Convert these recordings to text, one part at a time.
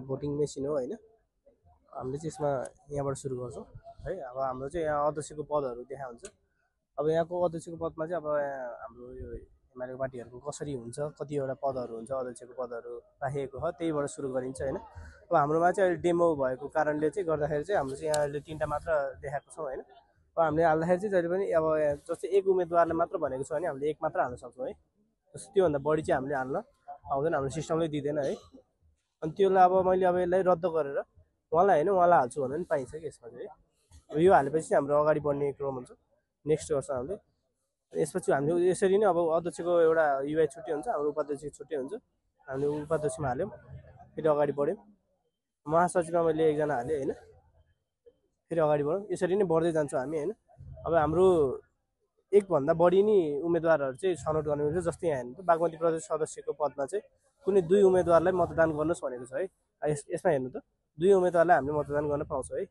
Voting machine हो होइन। हामीले चाहिँ यसमा यहाँबाट सुरु गर्छौँ है। अब हाम्रो चाहिँ यहाँ अध्यक्षको पदहरू देखा हुन्छ। अब यहाँको अध्यक्षको पदमा चाहिँ अब हाम्रो यो एमाले पार्टीहरूको कसरी हुन्छ, कतिवटा पदहरू हुन्छ अध्यक्षको पदहरू राखिएको छ, त्यहीबाट सुरु गरिन्छ होइन। अब हाम्रोमा चाहिँ अहिले डेमो भएको कारणले चाहिँ गर्दाखेरि चाहिँ हाम्रो चाहिँ यहाँ अहिले 3टा मात्र देखाएको छौँ होइन। अब हामीले हाल्दाखेरि चाहिँ जहिले पनि अब जस्तै एक उम्मेदवारले मात्र भनेको छ भने हामीले एक मात्र हाल्न सक्छौँ है। जस्तो त्योभन्दा बढी चाहिँ हामीले हाल्न आउँदैन, हाम्रो सिस्टमले दिँदैन है। अनि त्यसलाई अब मैले अब यसलाई रद्द गरेर उहाँलाई होइन उहाँलाई हाल्छु भने पनि पाइन्छ कि यसमा चाहिँ है। यो हालेपछि हाम्रो अगाडि बढ्ने क्रम हुन्छ। नेक्स्ट गर्छ हामीले। यसपछि हामीले यसरी नै अब अध्यक्षको एउटा युआई छुट्टै हुन्छ, हाम्रो उपाध्यक्ष छुट्टै हुन्छ। हामीले उपाध्यक्षमा हाल्यौँ, फेरि अगाडि बढ्यौँ। महासचिवमा मैले एकजना हालेँ होइन, फेरि अगाडि बढौँ। यसरी नै बढ्दै जान्छौँ हामी होइन। अब हाम्रो एकभन्दा बढी नै उम्मेदवारहरू चाहिँ छनौट गर्ने हुन्छ। जस्तै यहाँ हेर्नु त बागमती प्रदेश सदस्यको पदमा चाहिँ कुनै 2 उम्मेदवारलाई मतदान गर्नुहोस् भनेको छ है। यसमा हेर्नु त 2 उम्मेदवारलाई हामीले मतदान गर्न पाउँछौँ है।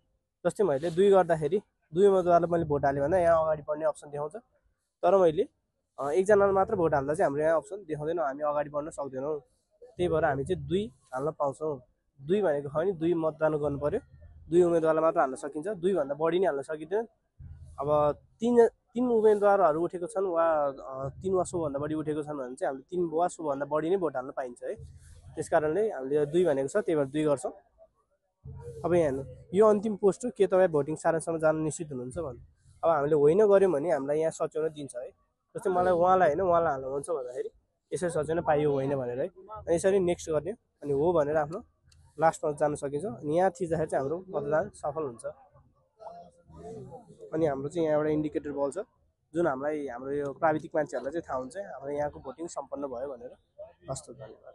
जस्तै मैले 2 गर्दाखेरि 2 उम्मेदवारलाई मैले भोट हालेँ भन्दा यहाँ अगाडि बढ्ने अप्सन देखाउँछ। तर मैले एकजनालाई मात्र भोट हाल्दा चाहिँ हाम्रो यहाँ अप्सन देखाउँदैन, हामी अगाडि बढ्न सक्दैनौँ। त्यही भएर हामी चाहिँ 2 हाल्न पाउँछौँ। 2 भनेको खै नि 2 मतदान गर्नु पर्यो, 2 उम्मेदवारलाई मात्र हाल्न सकिन्छ, 2 भन्दा बढी नै हाल्न सकिँदैन। अब 3 उम्मेदवारहरू उठेको छन् वा 3 वा सोभन्दा बढी उठेको छन् भने चाहिँ हामीले 3 वा सोभन्दा बढी नै भोट हाल्न पाइन्छ है। त्यस कारणले हामीले 2 भनेको छ, त्यही भएर 2 गर्छौँ। अब यहाँ हेर्नु यो अन्तिम पोस्ट हो, के तपाईँ भोटिङ सारांशमा जान निश्चित हुनुहुन्छ भने। अब हामीले होइन गऱ्यौँ भने हामीलाई यहाँ सच्याउन दिन्छ है। जस्तै मलाई उहाँलाई होइन उहाँलाई हाल्नुहुन्छ भन्दाखेरि यसरी सच्याउन पाइयो होइन भनेर है। अनि यसरी नेक्स्ट गर्ने अनि हो भनेर आफ्नो लास्टमा जान सकिन्छ। अनि यहाँ थिच्दाखेरि चाहिँ हाम्रो मतदान सफल हुन्छ। अनि हाम्रो चाहिँ यहाँ एउटा इन्डिकेटर बल्छ जुन हामीलाई हाम्रो यो प्राविधिक मान्छेहरूलाई चाहिँ थाहा हुन्छ हाम्रो यहाँको भोटिङ सम्पन्न भयो भनेर। हस् त, धन्यवाद।